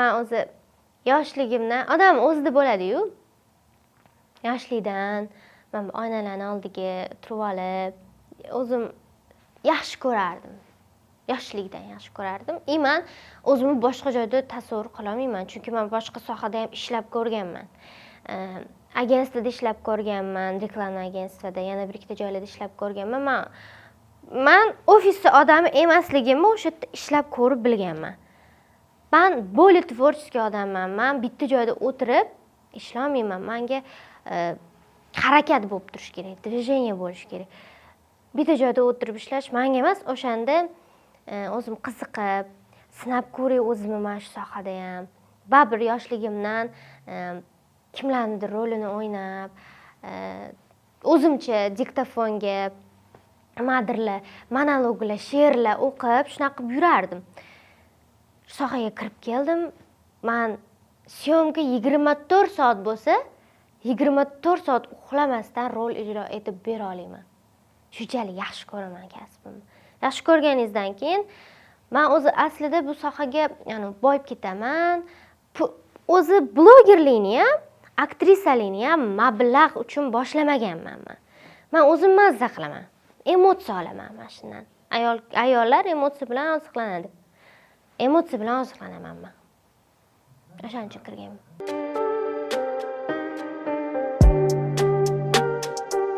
Man o'zi yoshligimdan, odam o'zida bo'ladiyu, yoshlikdan man bu oynalarni oldiga turib olib o'zim yaxshi ko'rardim, yoshlikdan yaxshi ko'rardim. И man o'zimni boshqa joyda tasavvur qilolmayman, chunki man boshqa sohada ham ishlab ko'rganman. Агентство da ishlab ko'rganman, reklama агентство da, yana bir ikkita joylarda ishlab ko'rganman. Man ofisni odami emasligimni o'sha yerda ishlab ko'rib bilganman. Man более творческий odamman, man bitta joyda o'tirib ishlolmayman. Manga harakat bo'lib turishi kerak, движение bo'lishi kerak. Bitta joyda o'tirib ishlash manga emas. O'shanda o'zim qiziqib, sinab ko'ray o'zimni mana shu sohada ham. Baribir yoshligimdan kimlarnidir rolini o'ynab, o'zimcha diktofonga nimadirlar, monologlar, she'rlar o'qib, shunaqa qilib yurardim. Shu sohaga kirib keldim. Man съёмка 24 soat bo'lsa, 24 soat uxlamasdan rol ijro etib bera olaman. Shunchalik yaxshi ko'raman kasbimni. Yaxshi ko'rganingizdan keyin, man o'zi aslida bu sohaga, ya'ni boyib ketaman, o'zi blogerlikni ham, aktrisalikni ham mablag' uchun boshlamaganman. Man o'zim mazza qilaman, emotsiya olaman mana shundan. Ayollar emotsiya bilan oziqlanadi, emotsiya bilan oziqlanaman man. O'shaning uchun kirganman.